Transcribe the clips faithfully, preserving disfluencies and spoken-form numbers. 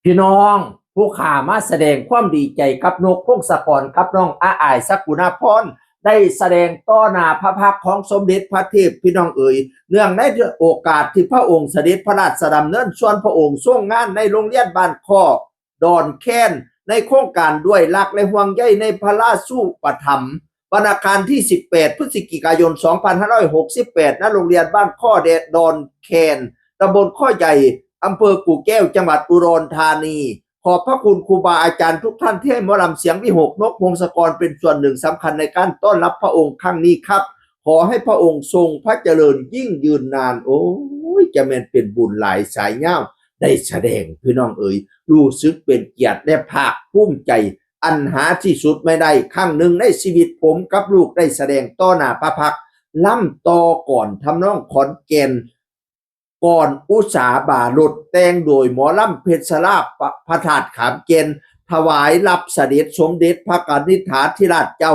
พี่น้องผู้ข้ามาแสดงความดีใจกับนกพงศกรกับน้องอาอายสกุณาพร ได้แสดงต่อหน้าพระพักตร์ของสมเด็จพระเทพ พี่น้องเอ๋ย เนื่องในโอกาสที่พระองค์เสด็จพระราชดำเนินส่วนพระองค์ทรงงานในโรงเรียนบ้านคอดอนแคน ในโครงการด้วยรักและห่วงใยในพระราชูปถัมภ์ วันอังคารที่ สิบแปด พฤศจิกายน สองพันห้าร้อยหกสิบแปด ณ โรงเรียนบ้านคอดอนแคน ตำบลคอใหญ่ อำเภอกู่แก้ว จังหวัดอุดรธานี ขอบพระคุณครูบาอาจารย์ทุกท่านที่ให้หมอลำเสียงวิหกนกพงศกรเป็นส่วนหนึ่งสำคัญในการต้อนรับพระองค์ครั้งนี้ครับ ขอให้พระองค์ทรงพระเจริญยิ่งยืนนาน โอ้ย จะแม่นเป็นบุญหลายสายยาว ได้แสดงพี่น้องเอ๋ย รู้สึกเป็นเกียรติและภาคภูมิใจ อันหาที่สุดไม่ได้ ครั้งหนึ่งในชีวิตผมกับลูกได้แสดงต่อหน้าพระพักตร์ ล่ำต่อก่อนทำนองขอนแก่น ก่อนอุสาบารถ แต่งโดยหมอลำเพชรลาภพระธาตุขามแก่น ถวายรับเสด็จสมเด็จพระกนิษฐาธิราชเจ้า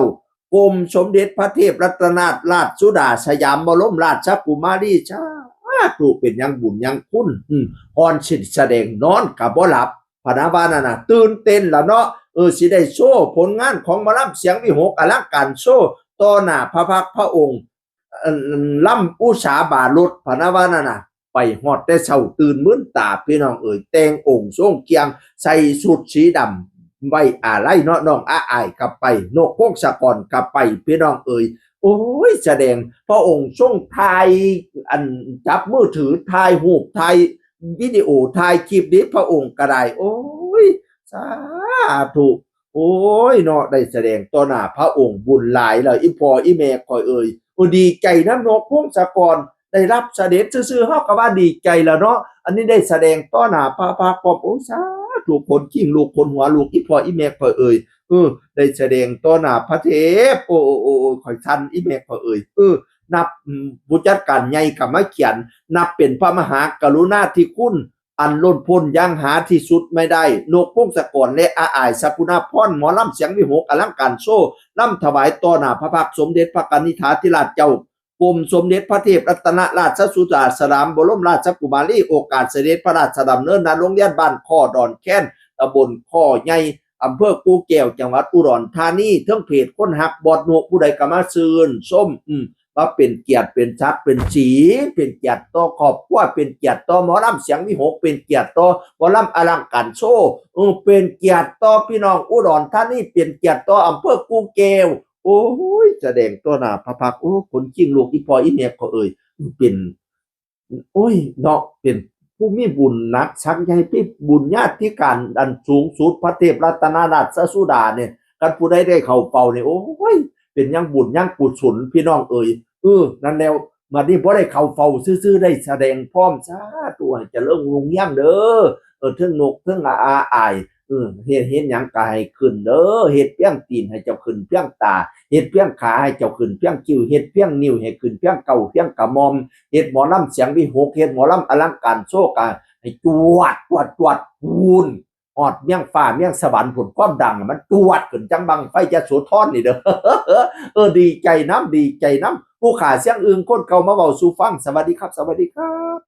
กรมสมเด็จพระเทพรัตนราชสุดาสยามบรมราชกุมารี สาธุ เป็นยังบุญยังคุณ อืม ก่อนสิแสดงนอนก็บ่หลับ พะนะว่านั่นน่ะ ตื่นเต้นแล้วเนาะ เออ สิได้โชว์ผลงานของหมอลำเสียงวิหกอลังการโชว์ต่อหน้าพระพักตร์พระองค์ เอิ่น ล่ำอุสาบารถ พะนะว่านั่นน่ะ ไปฮอดแต่เช้าตื่นมืนตาพี่น้องเอ๋ย แต่งองค์ทรงเครื่อง ใส่ชุดสีดำ ไว้อาลัยเนาะ น้องอาอายก็ไป นกพงศกรก็ไป พี่น้องเอ๋ย โอ้ย แสดงพระองค์ทรงถ่าย อันจับมือถือถ่ายรูป ถ่ายวิดีโอ ถ่ายคลิปนี้พระองค์ก็ได้ โอ้ย สาธุ โอ้ยเนาะ ได้แสดงต่อหน้าพระองค์บุญหลายแล้ว อีพ่ออีแม่ข่อยเอ๋ย โอ้ ดีใจนำนกพงศกร ได้รับเสด็จซื่อๆ เฮาก็ว่าดีใจแล้วเนาะ อันนี้ได้แสดงต่อหน้าพระพักตร์พร้อม โอ้ สาธุ ขนคิงลุก ขนหัวลุก อีพ่ออีแม่ข่อยเอ๋ย เออ ได้แสดงต่อหน้าพระเทพ โอ้ โอ้ โอ้ โอ้ ข่อยสั่น อีแม่ข่อยเอ๋ย เออ นับ อืม ผู้จัดการใหญ่ก็มาเขียน นับเป็นพระมหากรุณาธิคุณ อันล้นพ้นอย่างหาที่สุดไม่ได้ นกพงศกรและอาอายสกุณาพร หมอลำเสียงวิหกอลังการโชว์ ลำถวายต่อหน้าพระพักตร์สมเด็จพระกนิษฐาธิราชเจ้า กรมสมเด็จพระเทพรัตนราชสุดาสยามบรมราชกุมารี โอกาสเสด็จพระราชดำเนิน ณ โรงเรียนบ้านคอดอนแคน ตำบลคอใหญ่ อำเภอกู่แก้ว จังหวัดอุดรธานี เทิงเพจคนฮักบอสโน ผู้ใดก็มาชื่นชม อืม ว่าเป็นเกียรติ เป็นศักดิ์ เป็นศรี เป็นเกียรติต่อครอบครัว เป็นเกียรติต่อหมอลำเสียงวิหก เป็นเกียรติต่อหมอลำอลังการโชว์ เออ เป็นเกียรติต่อพี่น้องอุดรธานี เป็นเกียรติต่ออำเภอกู่แก้ว โอ้ย แสดงต่อหน้าพระพักตร์ โอ้ ขนคิงลุก อีพ่ออีแม่ข่อยเอ๋ย เป็น โอ้ย เนาะ เป็นผู้มีบุญหนักศักดิ์ใหญ่ เป็นบุญญาธิการอันสูงสุด พระเทพรัตนราชสุดาเนี่ย คันผู้ใดได้เข้าเฝ้าเนี่ย โอ้ย เป็นยังบุญยังกุศล พี่น้องเอ๋ย เออ นั่นแล้ว บัดนี้บ่ได้เข้าเฝ้าซื่อๆ ได้แสดงพร้อม สาธุ ให้เจริญรุ่งเรืองเด้อ เออ เทิงนก เทิงอาอาย เออ เฮ็ด เฮ็ดหยังก็ให้ขึ้นเด้อ เฮ็ดเพียงตีนให้เจ้าขึ้นเพียงตา เฮ็ดเพียงขาให้เจ้าขึ้นเพียงคิ้ว เฮ็ดเพียงนิ้วให้ขึ้นเพียงเก้า เพียงกระหม่อม เฮ็ดหมอลำเสียงวิหก เฮ็ดหมอลำอลังการโชว์ ก็ให้จวด จวด จวด พูน ฮอดเมืองฟ้าเมืองสวรรค์พูน ความดังมันจวดขึ้นจั่งบั้งไฟยโสธรนี่เด้อ เออ ดีใจนำ ดีใจนำ ผู้ข้าเสียงอึ่งคนเก่ามาเว้าสู่ฟัง สวัสดีครับ สวัสดีครับ